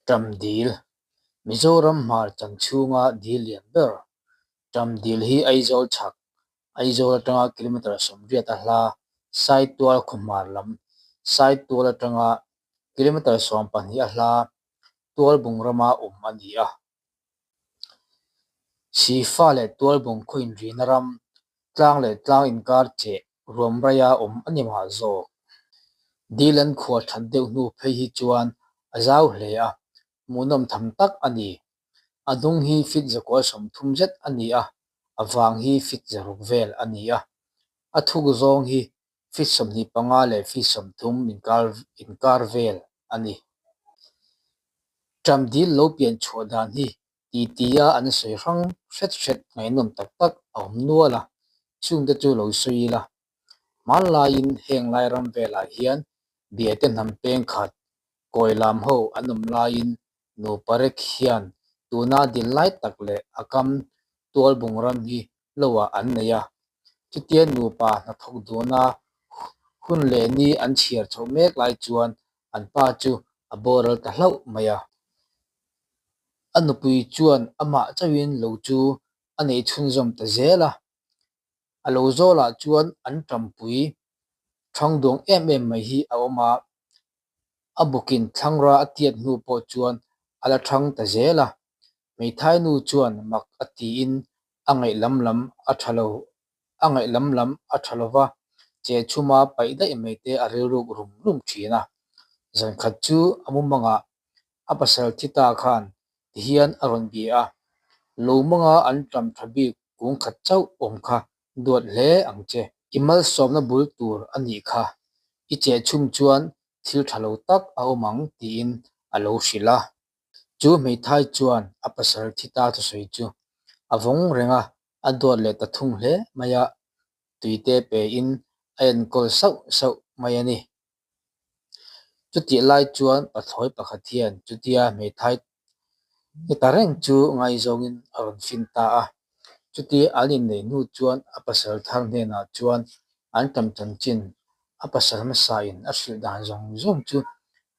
Ṭamdil, Mizoram hmar chan chhunga dil lian ber. Ṭamdil hi Aizawl chhak, Aizawl atanga kilometre 80 a hla Saitual khawhmar lam, Saitual atanga kilometre 12 a hla Tualbung rama awm a ni a. Sifa leh Tualbung khaw inrina ram, tlang leh tlang inkar cheh ruam raia awm a ni mah zawk. Dil an khual that deuh hnu phei hi chuan a zau hle a, hmuhnawm tham tak a ni. A hnung hi feet 130 zet a ni a, a vang hi feet 600 vel a ni a. A thuk zawng hi feet 25 leh feet 30 inkar vel a ni. Ṭamdil lo pian chhuah dan hi titi-a an sawi hrang hret hret ngaihnawm tak tak a awm nual a, chungte chu lo sawi ila. Hmanlaiin heng lai ram velah hian Biate hnam peng khat kawi lam ho an awm laiin nupa rek hian tuna dil lai tak leh a kam tualbung ram hi loah an nei a. Chutia nupa hnathawk duna hun leh ni an chhiar chhoh mek lai chuan an pa chu a boral ta hlauh mai a. A nupui chuan amah chauhin lo chu a nei chhunzawm ta zel a. A lo zawlah chuan an ṭampui ṭhangduang em em mai hi a awm a, a bukin thlangra a tiat hnu pawh chuan a la ṭhang ta zel a. Hmeithai nu chuan mak a tiin a ngaih lam lam a ṭha lo a ngaih lam lam a ṭha lo va, che chhuma paih daih mai te a rilruk rum rum ṭhin a. Zankhat chu a mumangah a pasal thi ta khan tihian a rawn bia a, Lo manga an ṭam ṭha bik kung khat chauh awm kha duat hle ang che. I malsawmna bul tur a nih kha, i cheh chhum chuan thil ṭha lo tak a awm ang tiin a lo hrilh a. Chu hmeithai chuan a pasal thi ta thusawi chu a vawng reng a, a duat leh ta thung hle mai a, tuite pein a enkawl sauh sauh mai a ni. Chutih lai chuan pathlawi pakhat hian chutia hmeithai ni ta reng chu ngaizawngin a rawn fin ta a. Chutia an inneih hnu chuan a pasal thar hnenah chuan an ṭam chanchin a pasal hmasain a hrilh dan zawng zawng chu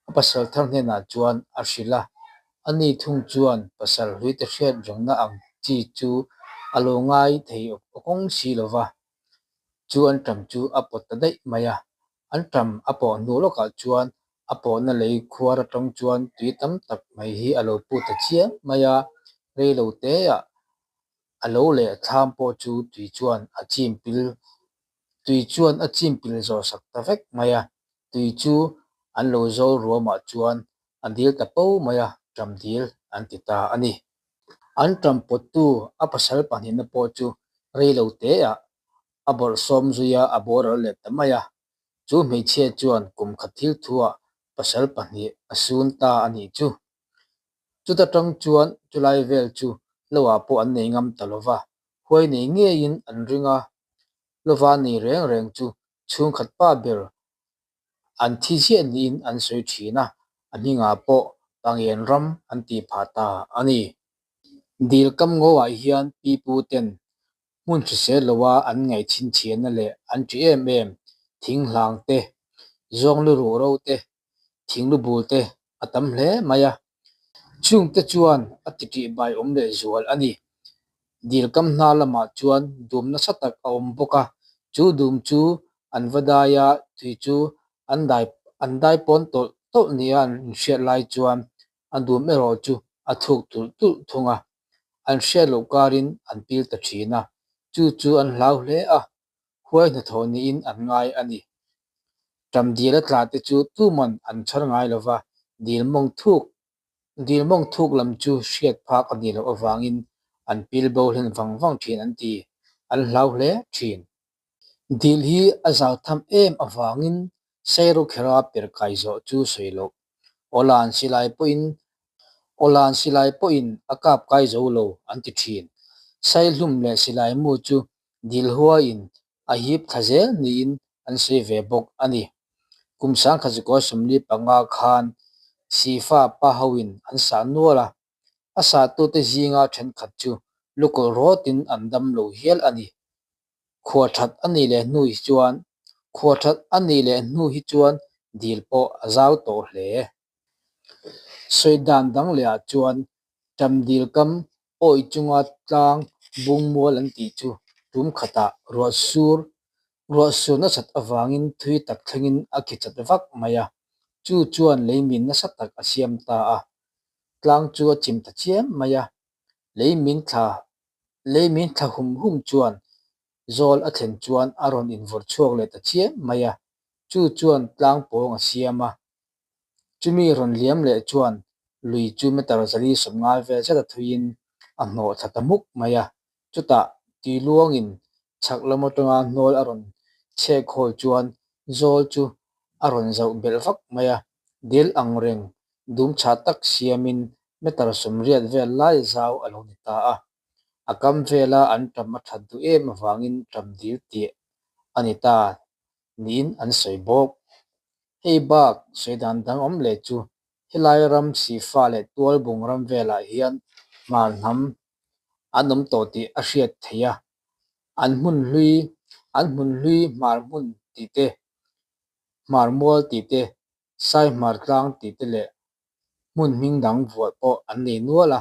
a pasal thar hnenah chuan a hrilh a. Ani thung chuan pasal hluite hriat rengna ang chi chu a lo ngai thei awkawng si lo va, chu an ṭam chu a pawt ta daih mai a. An ṭam a pawh hnu lawkah chuan a pawhna lei khuar aṭang chuan tui tam tak mai hi a lo put ta chiam mai a, rei lo teah a lo leh thlam pawh chu tui chuan a chim pil tui chuan a chim pil zawh sak ta vek mai a, tui chu an lo zo ruamah chuan a dil ta po mai a, ṭam dil an ti ta a ni. An ṭam pawttu a pasal pahnihna pawh chu rei lo teah a bawrhsawm zui a, a boral leh ta mai a. Chu hmeichhia chuan kum khat thil thuah pasal pahnih a sun ta a nih chu. Chuta tang chuan chulai vel chu loah pawh an nei ngam ta lo va, huai nei ngeiin an ring a, lova nei reng reng chu chhungkhat pa ber an thi ziah niin an sawi thin a, a hmingah pawh Pangen ram an tih phah ta a ni. Dil kam ngawah hian pipu ten Hmun hrisel loa an ngaih chhinchhiahna leh an ṭi em em, thing hlang te, zawng lu ruh ro te, thing lu bul te a tam hle mai a. Chungte chuan a ti ṭih bai awm leh zual a ni. Dil kam hna lamah chuan dum nasa tak a awm bawk a, chu dum chu an va dai a, tui chu an dai an dai pawn tawlh tawlh nia an inhriat lai chuan a dum erawh chu a thuk tulh tulh thung a. An hriat loh karin an pil ta thin a, chu chu an hlau hle a, huai hnathawh niin an ngai a ni. Ṭam dil a tla te chu tuman an chhar ngai lo va, dil mawng thuk dil mawng thuk lam chu hriat phak a nih loh avangin an pil bo hlen vang vang thin an ti, an hlau hle thin. Dil hi a zau tham em avangin Sairukhera per kai zawh chu sawi loh. Awlan silai pawhin Awlan silai pawhin a kap kai zo lo an ti thin. Saihlum leh silai mu chu dil huaiin a hip thla zel niin an sawi ve bawk a ni. Kum 1945 khan Sifa pa hoin an sah nual a, a sahtute zinga thenkhat chu lukawlh rawtin an dam lo hial a ni. Khual that a nih leh hnu hi chuan Khual that a nih leh hnu hi chuan dil pawh a zau tawh hle. Sawi dan dang lehah chuan Ṭamdil kam awi chunga tlang bungmual an tih chu tum khatah ruah sur ruah sur nasat avangin thui tak thlengin a khi chat vak mai a, chu chuan leimin nasa tak a siam ta a, tlang chu a chim ta chiam mai a, leimin thla leimin thla hum hum chuan zawl a thlen chuan a rawn invawrh chhuak leh ta chiam mai a, chu chuan tlang pawng a siam a. Chumi rawn liam leh chuan lui chu meter 450 vel zet a thuiin a hnawh thla ta hmuk mai a. Chutah tuiluangin chhak lam atanga hnawl a rawn chhek hawl chuan zawl chu a rawn zauh belh vak mai a. Dil ang reng dum chhah tak siamin meter 80 vel lai zau a lo ni ta a. A kam vela an ṭam a ṭhat duh em avangin ṭam dil tih a ni ta niin an sawi bawk. Hei bak sawi dan dang awm leh chu helai ram Sifa leh Tualbung ram velah hian hmar hnam an awm tawh tih a hriat theih a, an hmun hlui an hmun hlui hmar hmun tih te, hmar mual tih te, sai hmar tlang tih te leh hmun hming dang vuah pawh an nei nual a,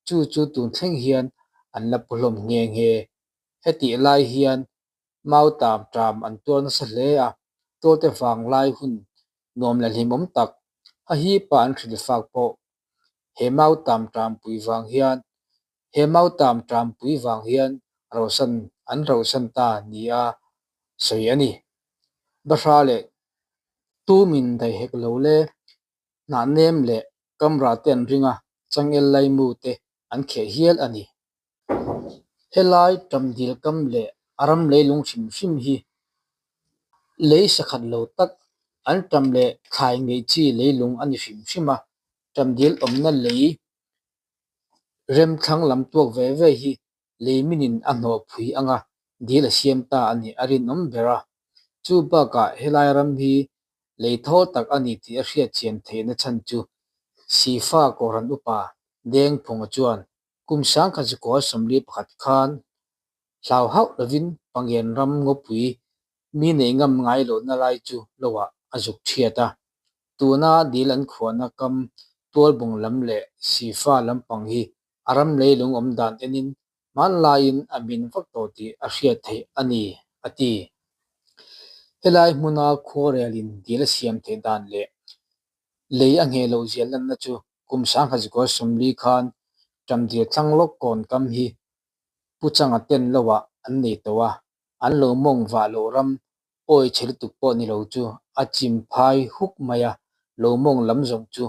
chu chu tun thleng hian an la pu hlawm nghe nghe. Hetih lai hian Mautam ṭam an tuar nasa hle a, tualte vang lai hun nuam leh hlimawm tak a hipa an hrilhfak pawh he mautam ṭampui vang hian he mautam ṭampui vang hian rauhsan an rauhsan ta nia sawi a ni. Bahra leh tumin daih hek lo le, hnah nem leh kamra te an ring a, changel laimu te an kheh hial a ni. Helai ṭamdil kam leh a ram leilung hrim hrim hi lei sakhat lo tak an ṭam leh thlai ngeih chi leilung a ni hrim hrim a, ṭamdil awmna lei remthlang lam tuak ve ve hi lei minin a hnawh phui anga dil a siam ta a nih a rinawm ber a. Chu bakah helai ram hi lei thawl tak a ni tih a hriat chian theihna chhan chu Sifa Kohhran upa Dengphunga chuan Kum 1941 khan hlau hauh lovin Pangen ram ngawpui mi neih ngam ngai lohna lai chu loah a zuk thiat a. Tuna dil an khuahna kam Tualbung lam leh Sifa lampang hi a ram leilung awm dan enin hmanlaiin a min vak tawh tih a hriat theih a ni, a ti. Helai hmuna khuarelin dil a siam theih dan leh Lei a ngheh loh zia lanna chu kum 1940 khan Ṭamdil thlang lawk kawn kam hi Pu Changa ten loah an nei tawh a, an lo mawng vah loh ram awi chhe lutuk pawh ni lo chu a chim phai huk mai a, lo mawng lam zawng chu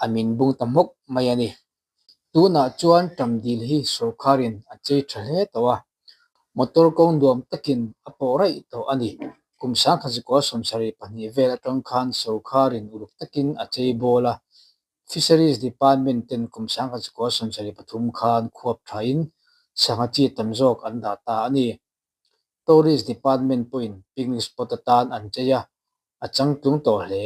a min bung ta hmawk mai a ni. Tunah chuan Ṭamdil hi sawrkharin a chei ṭha hle tawh a, motor kawng nuam takin a pawh raih tawh a ni. Kum 1972 vel atang khan sawrkharin uluk takin a chei bawl a, Fisheries Department ten kum 1973 khan khuap thain sangha chi tam zawk an dah ta a ni. Tourist Department pawhin picnic spot atan an chei a, a changtlung tawh hle.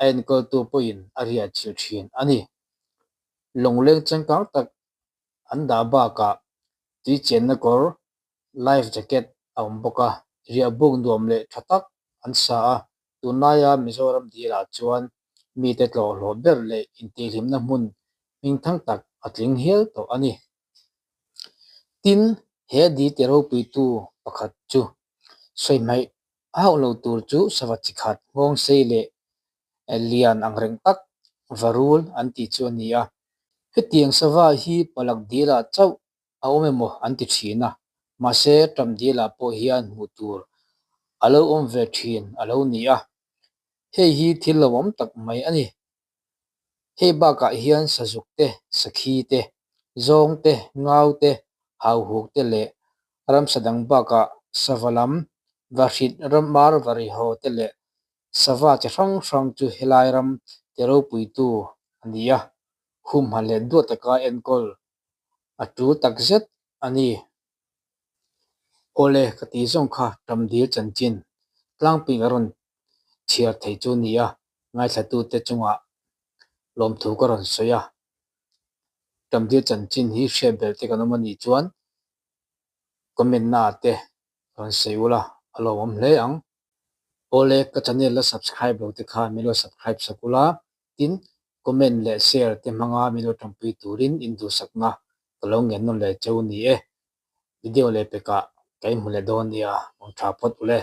A enkawltu pawhin a riah chilh thin a ni. Lawngleng changkang tak an dah bakah tui chenna kawr, life jacket, a awm bawk a, riahbuk nuam leh tha tak an sa a, tunlaia Mizoram dilah chuan mite tlawhhlawh ber leh intihhlimna hmun hmingthang tak a tling hial tawh a ni. Tin, he di ti ropuitu pakhat chu sawi hmaih A hauh lo tur chu sava chi khat, nghawng sei leh lian ang reng tak, varul an tih chu a ni a. Hetiang sava hi palak dilah chauh a awm emaw an ti thin a, mahse ṭam dilah pawh hian hmuh tur a lo awm ve thin a lo ni a. Hei hi thil lo awm tak mai a ni. Hei bakah hian sazuk te, sakhi te, zawng te, ngau te, hauhuk te leh ramsa dang bakah sava lam, vahrit ramar varihaw te leh sava chi hrang hrang chu helai ram ti ropuitu a ni a, humhal leh duat taka enkawl a tul takzet a ni. Awle ka tih zawng kha Ramdil chanchin tlangpui ka rawn chhiar thei chu nia ngaithlatute chungah lawmthu ka rawn sawi a. Ramdil chanchin hi hriat belh te kan awm a nih chuan comment na ah te rawn sawi ula a lawmawm hle ang. Awle ka channel la subscribe lo te kha min lo subscribe sak ula tin. Comment leh share te hmanga min lo tanpui turin in duhsakna ka lo ngen nawn leh cheu ni e. Video leh pekah ka inhmu leh dawn nia, mawng tha phawt ule.